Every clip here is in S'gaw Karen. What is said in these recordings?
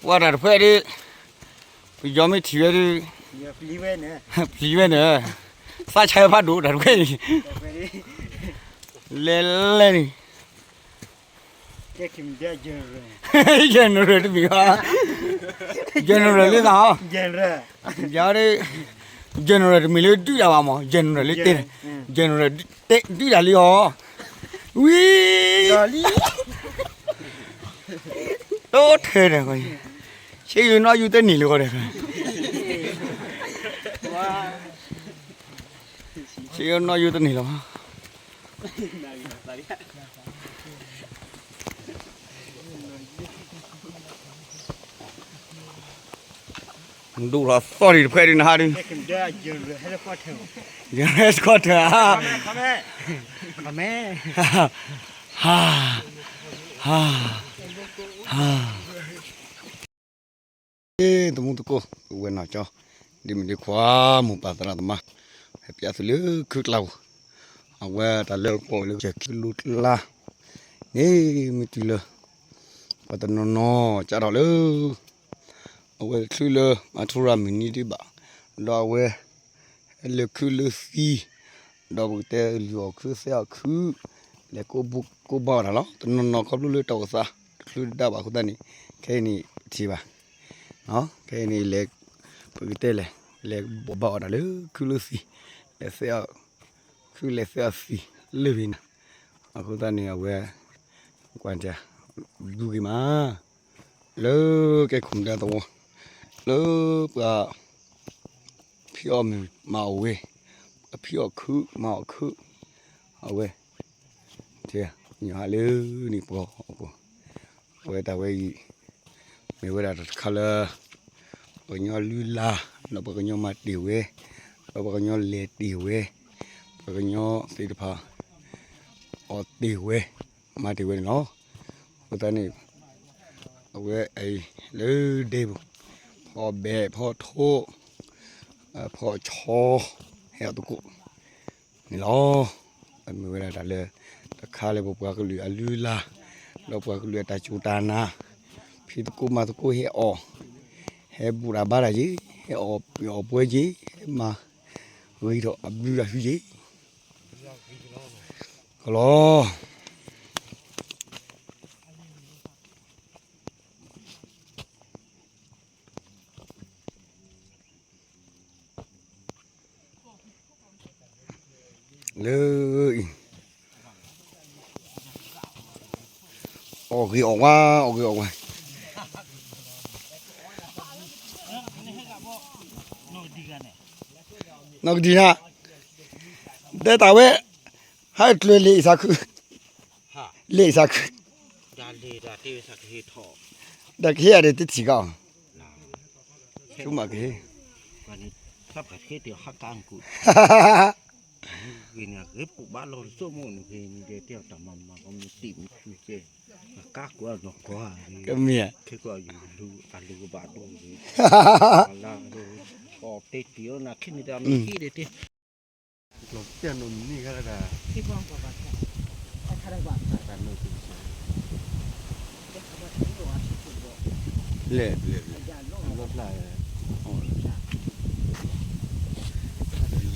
ပှၤတၢ်တဖျၢၣ်ဒီး ပယီၤမ့ၢ်ထံၣ်ဝဲဒီး ပျံၤဝဲန့ၣ်, သးဆါဝဲဖးဒိၣ်တၢ်တဖျၢၣ်အံၤ, လဲၤလဲၤန့ၣ် general တမ့ၢ်ဘၣ်, general လၢသးဟီ, ယၤဒီး general တမ့ၢ်လၢဒုးတၢ်ဘၣ်မး, general လၢတဲ, general တဲဒုးတၢ်လံဟီ, ဝံၤ အိၣ်ထဲဒီး ဆ့ယိနီၣ်ယိတန့ၢ်လၢၤဃီဒီး, ဆ့ယိနီၣ်ယိတန့ၢ်လၢၤဘၣ်. ဒိၣ်ထီၣ်သီၣ်ဒံးတဖျၢၣ်ဒံးနဟါဒုး, ယဟဲစကွီၢ်ထၢၣ်, ဟါ, ဟါ, ဟါ, သမူသကိး ပဝဲနီၢ်ကၠီ, ဒ်မုၢ်ဒ်ခွါ မိၢ်ပၢ်သရၣ်သမါ, ဟဲပျးသုလၢခုၣ်ကျါပူၤ, အဝဲတၢ်လၢပီၣ်လၢကစၢၢ်ခံလိကျါန့ၣ် မ့ၢ်တုၤလၢ ပှၤတနီၤနီၤကၢ်ထီၣ်လၢ အဝဲတချုးလၢအထူရၤမုၢ်နံၤဒံးဘၣ်, ဒီးအဝဲ ဟဲလၢခုၣ်လၢသံ, ဒီးပကတဲလုၢ်အီၣ်ခုၣ်သဲအီၣ်ခုၣ်, လဲၤကိးဘိကိးဘၣ်အီၣ်တၢ်လီၤ. တနီၤနီၤခီဖျိလၢတၢ်အိၣ်သးတချုးတဒါဘၣ်အဃိသတးန့ၣ်, ခဲအံၤန့ၣ်တထံၣ်ဘၣ်, ခဲအံၤန့ၣ်လဲၤ, ပကတဲလဲၣ်, လဲၤဘိးဘၣ်အီၣ်တၢ်လၢခုၣ်လၢသံ, လဲၤသဲအီၣ်ခုၣ်လဲၤသဲအီၣ်သံလၢဘ့ၣ်နၤ, အဃိသတးန့ၣ်အဝဲ ကွၢ်တၢ် ဒူက့ၤမး လၢကဲခိၣ်မုၢ်ဒါသဝီ, လၢပှၤ ဖံးအီၣ်မုၢ်မၤအီၣ်ဝဲ, ပှၤဖံးအီၣ်ခုၣ်မၤအီၣ်ခုၣ်, အဝဲ တဲ ညီဟးလၢန့ၣ်ပှၤအပူၤ, အဝဲတၢ်ဝဲအံၤ မ့ၢ်ဝဲဒၣ်တၢ်တခါလၢ ပှၤကညီလုၢ်လၢ်, ဒီးပှၤကညီမၤတ့ၢ်ဝဲ, ဒီးပှၤကညီလဲၤတ့ၢ်ဝဲ, ပှၤကညီသ့ၣ်တဖၣ် အီၣ်တ့ၢ်ဝဲ, မၤတ့ၢ်ဝဲန့ၣ်လီၤ. အဃိသတးန့ၣ် အဝဲအံၤလၢဒဲပူၤ, ဖီအီၣ်ဘဲး ဖီအီၣ်ထိၣ်, ဖီအီၣ်ဆီ, ဟဲအီၣ်သကိးန့ၣ်လီၤ. အမ့ၢ်ဝဲဒၣ်တၢ်လၢ တခါလၢပပှၤကလုာ်အလုၢ်အလၢ်, ဒီးပှၤကလုာ်အတၢ်စူၢ်တၢ်နာ်, ဖံးသကိးမၤသကိးဟဲအီၣ်, ဟဲဘူၣ်တၢ်ဘါတၢ်က့ၤ, ဟဲအီၣ်ပှဲၤအီၣ်ပှဲၤက့ၤ, ဟဲမၤဂ့ၤထီၣ်အဘျုးတၢ်ဖုက့ၤ ကလီၤ. လၢအံၤ အီၣ်ဂ့ၤအီၣ်ဝါ, အီၣ်ဂ့ၤအီၣ်ဝါ, နီၢ်ကဒံနၤ, ဒဲတၢ်ဝဲ ဟဲကျၢၤလံာ်စးခု, လံာ်စးခု, တၢ်ကဟ့ၣ်အီၤဒီးတထံၣ်ကီး, ဆူမးကဟ့ၣ်, ကမ့ၢ်, လဲၣ်လဲၣ်လဲၣ်,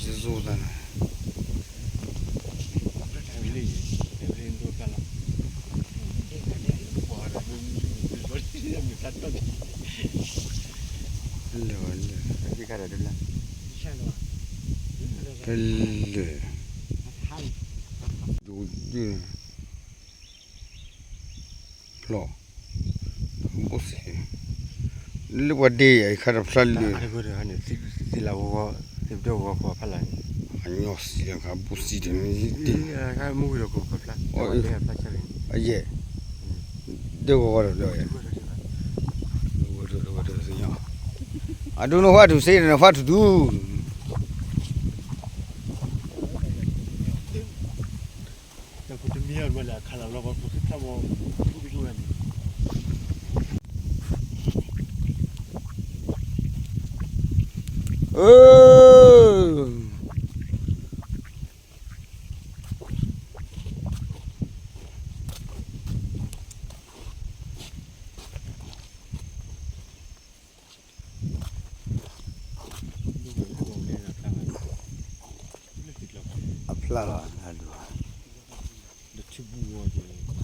ယစိသးန့ၣ် လဲၣ်, တလဲၣ်, ဒိၣ်ဒိၣ်, ဖျီၣ်, ဘိၣ်စ့ၢ်, လၢပှၤဒ့ယခါတဖျါလၢာ်, သ့ၣ်လၢဝီဝီသ့ၣ်ပဒိၣ်ဝီဃီဖးလၢ်န့ၣ်, အညီစံးလၢခါဘိၣ်စံးတန့ၣ်, အယဲၢ်, ဒဲဝီဝီဒီး, အဒိနဃၣ်ထူၣ်စ့ၢ်နဖးထူၣ်ထူၣ် တၢ်ကူတမံၤအမ့ၢ်လၢအခါလၢလီၤပှၤကူစ့ၢ်ခါမီၤ, ကူကယိဝဲန့ၣ်, အၢ လီၤ လီၤ လီၤ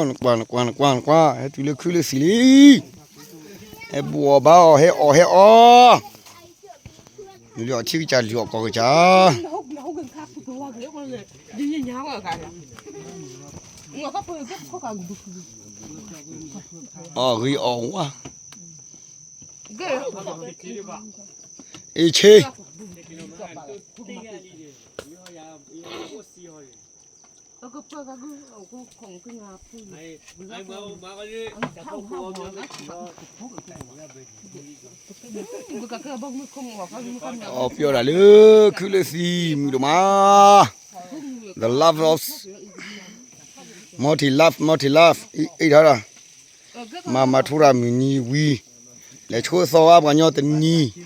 နကွၢ် နကွၢ် နကွၢ် နကွၢ် ဟဲတုၤလၢခုလၢသံလံ, ဟဲဘူၣ်အီၣ်ဘါအီၣ် ဟဲအီၣ်ဟဲအီၣ်, လုၢ်အီၣ်ထံကစၢ် လုၢ်အီၣ်ကီၢ်ကစၢ်, အီၣ်ဂ့ၤအီၣ်ဝါ, အ့ၣ်ဆ့ အီၣ်ပျီၢ်တၢ်လၢခုလၢသံ မုၢ်တမါ, the love of multi love, multi love, အ့ၣ်ထီၣ်ဒၣ်, မၤမၤထူရၤမုၢ်နံၤဝံၤ, လဲၤဆိသီဝါပှၤညီတနံၤ,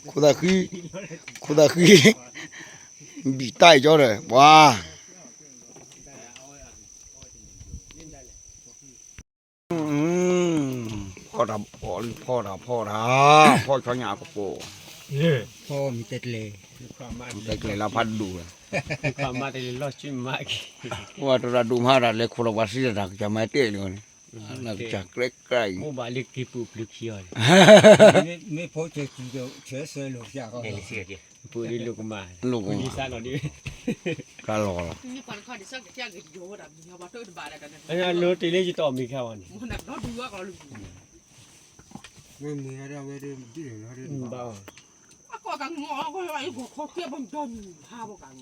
ခိၣ်သးဃံ, ခိၣ်သးဃံ, ဘံၣ်တၢ်အံၤကၠီဒီး ပှၤ ဖီၣ်တၢ်ဖီၣ်လံ ဖီၣ်တၢ်ဖီၣ်တၢ်, ဖီၣ်ဆီညၣ်အကပိာ်, ဖီၣ်မံၤတဲကျဲၤ, မံၤတဲကျဲၤလၢဖးဒိၣ်, မၤတလီၤဆူမးက့ၤ, ဝဲတရၣ်ဒိၣ်မးတၢ်လဲၤခိၣ်လီၤပှၤစံတၢ် ကစၢ်မၤတဲလီၤန့ၣ်, ကစၢ်ကြဲးကြဲးအံၤ, မ့ၢ်ဖီၣ်ဆဲးဆဲးလိာ်ဖျါဃီ, လိာ်ကမၣ်, ကလီၤလီၤ လိၤတ့ၢ်လၢယတအီၣ်မ့ၤခါဝဲန့ၣ်, မ့ၢ်မ့ၢ်ဒၣ်ဝဲဒ်န့ၣ်လီၤ, ပှၤအီသံန့ၣ်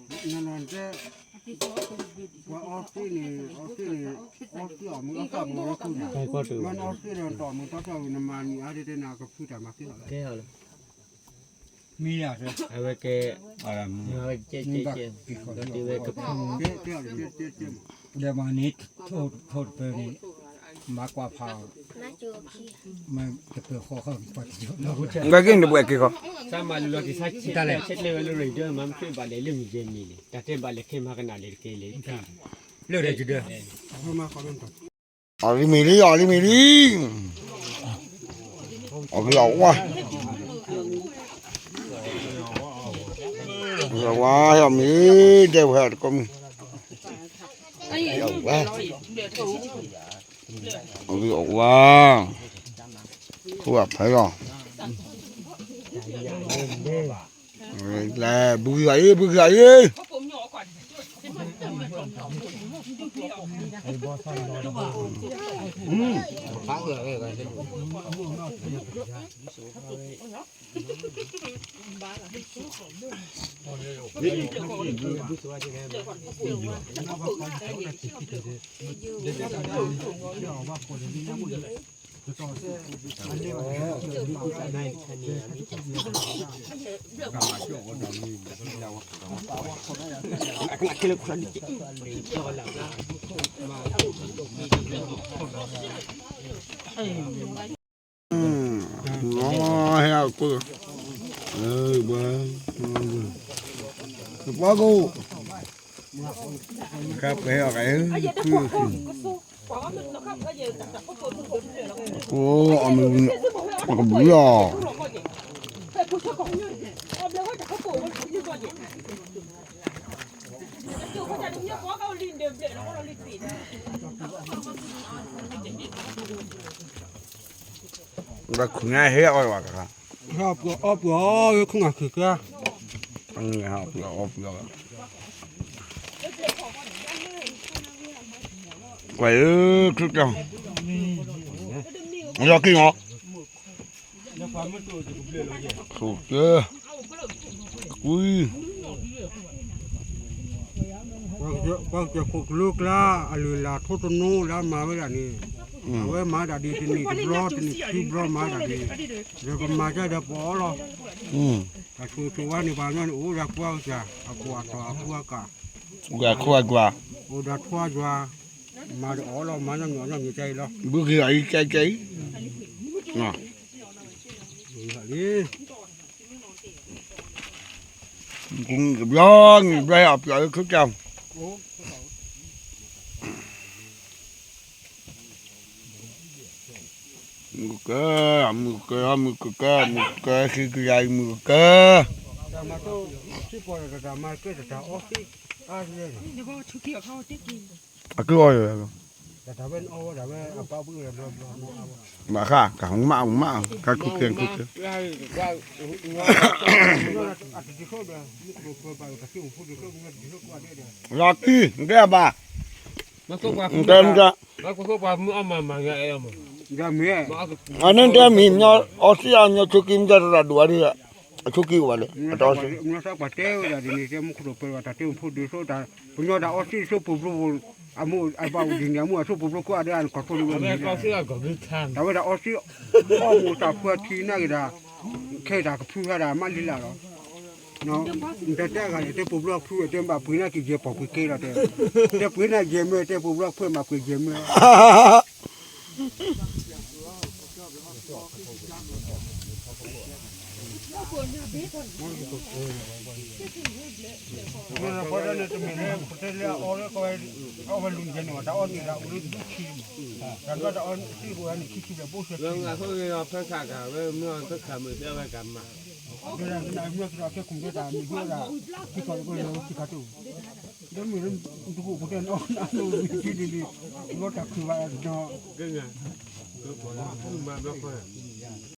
အီသံန့ၣ် အီသံအီၣ်မ့ၤအီၣ်သးဘိလီၤခူန့ၣ်, မ့ၢ်အီသံဒီးတအီၣ်မ့ၤတီတီဝံၤ နမၤနံၤအါဒ်တဲနၤကဖုတၢ်မၤကဲလီၤ, မ့ၢ်ယၤ, အဝဲကဲ, ဒီးတဲဝဲကဖု, ဒီးမၤန့ၢ်ထိၣ်တပၢၢ်န့ၣ်, မၤကွၢ်ဖးအီၤ, မၤတပၢၢ်ဃီဃီ, ကဲက့ၤနတပှဲၤက့ၤဃီ, ဆါမၤလူၤလီၤက့ၤဆါဆဲးတၢ်လဲၣ်, ဆဲးတၢ်ဝဲလၢရံၣ်ဒၢမၤမ့ၢ်ဘၣ်လဲၤလၢမုၢ်ယဲၢ်မံၤန့ၣ် တၢ်တဲဘၣ်လဲၤခဲမၤကနၣ်လဲၤတကဲလဲၣ်, လၢဒၢး, အီၣ်လံမ့ၢ်လံ အီၣ်လံမ့ၢ်လံ, အီၣ်ဘံၣ်အီၣ်ဝါ, ဝါဟဲအီၣ်မ့ၤ, ဒဲဝဲတကိးမုၢ်, အီၣ်ဘံၣ်အီၣ်ဝါ, အီၣ်ဘံၣ်အီၣ်ဝါ, ဃိအဖဲလီၤ, လဲၤဘုဂံၢ်အံၤ ဘုဂံၢ်အံၤ, ဟဲအီၣ်ကိၣ်, ပှၤကိၣ်, ကပှဲၤအီၣ်ကဲ, အိၣ်အမုၢ်, အကဘုလီၤ, ပှၤခုၣ်နၢ်ဟဲအီၣ်လီၤဘၣ်တခါ, အီၣ်ပှဲၤအီၣ်ပှဲၤအီၣ်လၢခုနၢ်ခုၣ်ကျါ, အီၣ်ပှဲၤအီၣ်ပှဲၤ, ကွၢ်လၢခုကၠီ, လီၤက့ၤနီၤ, ခိၣ်ကၠီ, ကွံ ပှၤကစၢၢ်ခိၣ်ကလိကျါ အလုၢ်အလၢ်ထိၣ်တနိလၢအမၤဝဲဒၣ်န့ၣ်, အဝဲမၤဒၣ်ဒ်တနံၣ်တဘျီ တနံၣ်ခံဘျီမၤဒၣ်ဒ်, ဒီးပမၤကဒီးပအီၣ်လီၤ, တၢ်ဆိၣ်ဆိၣ်ဝါန့ၣ် ပှၤကညီန့ၣ် အိၣ်ဒၣ်ကွၢ်ကစၢ်အကွၢ်ထီၣ်အဖိအကၢ်, အိၣ်ဒၣ်ထွါယွၤ, မၤဒီးအီၣ်လီၤ မၤညီညီညီညီကဲအံၤလီၤ, ဘုဂ့ၤအံၤကဲကဲအံၤ, ကဘျီ နံၣ်ဘျီအပျီၢ်လၢခုကၠီ, အိၣ်, မုၢ်ကကဲ, မုၢ်ကကဲ, မုၢ်ကကဲ, မုၢ်ကကဲ, ဃ့ကယၤအံၤမုၢ်ကကဲ, အကလီၢ်, ဘၣ်ဃး ကမးမး, ကခုကဲခုကဲ, လီၤတံၢ်, နတဲဘၣ်, နတဲမတၤ, အန့ၣ်တဲမံၤ မညီအီစံၣ်အညီဆိကံမ့ၢ်တၢ်တရၣ်ဒိၣ်ဝဲဒၣ်, အဆိကံအိၣ်ဝဲလၢ အတၢ်အီစံၣ်, မ့ၢ်သးပှၤတဲဝဲဒၣ်ဒ်န့ၣ် တဲမူခိၣ်ဒိၣ်ပှဲၤဝဲတၢ်တဲမူဖိဒိၣ်စိတၢ်, ပညီတၢ်အီစံၣ်ဆိပူၤဘျီ, အမိၢ်အဘၣ်အိၣ်ဒ်န့ၣ် အမိၢ်အဆိပူၤဘျီခိၣ်အဒၢအနကီၢ်ခိၣ်ဒ်ဝဲန့ၣ်, တၢ်ဝဲဒၣ်အီစံၣ်, အီၣ်မိၢ်တၢ်ဖုအထံနာ်က့ၤဒၣ်, ခဲအံၤတၢ်ကဖုဟဲဒၣ်မးလံလၢ်လီၤ. နတဲတဲအဂၤန့ၣ် တဲပူၤဘျီဖုဝဲ တဲဘၣ်ပှ့ၤန့ၢ်က့ၤယဲၢ်ပီၢ်ပှ့ၤက့လီၤတဲ, တဲပှ့ၤန့ၢ်ယဲၢ်မၢ တဲပူၤဘျီဖုဝဲမးပှ့ၤယဲၢ်မၢလီၤ. အဝဲလူၤယဲၢ်န့ၣ် တၢ်အီၣ်န့ၣ်ဒၣ်အိၣ်လၢခံဆံမး, တၢ်ဒွးတၢ်အီၣ်န့ၣ် ခံဆံဘျဲၣ်ဘိၣ်ဆဲးခံ, တၢ်ဒွးတၢ်အီၣ်န့ၣ် ဖဲခးကၤဝဲမ့ၢ်အီၣ်ဖဲခးမုၢ်တဲဝဲကၤမး, ဒ်န့ၣ်မ့ၢ်ကဒီးခဲခိၣ်မုၢ်တဲတၢ်မ့ၢ်ဒိၣ်ဒၣ်, ခံခီတကီၢ်လၢခံခါတအိၣ်, ဒီးမ့ၢ်လၢတကူၣ်ဖိတဲန့ၣ် အီၣ်နၤအိၣ်ဝံၤဒ်န့ၣ်, လီၤတၢ်ခုၣ်ဘၣ်ဒီး, ကဲ, ကဲပှၤလၢမၤဘျီဃီ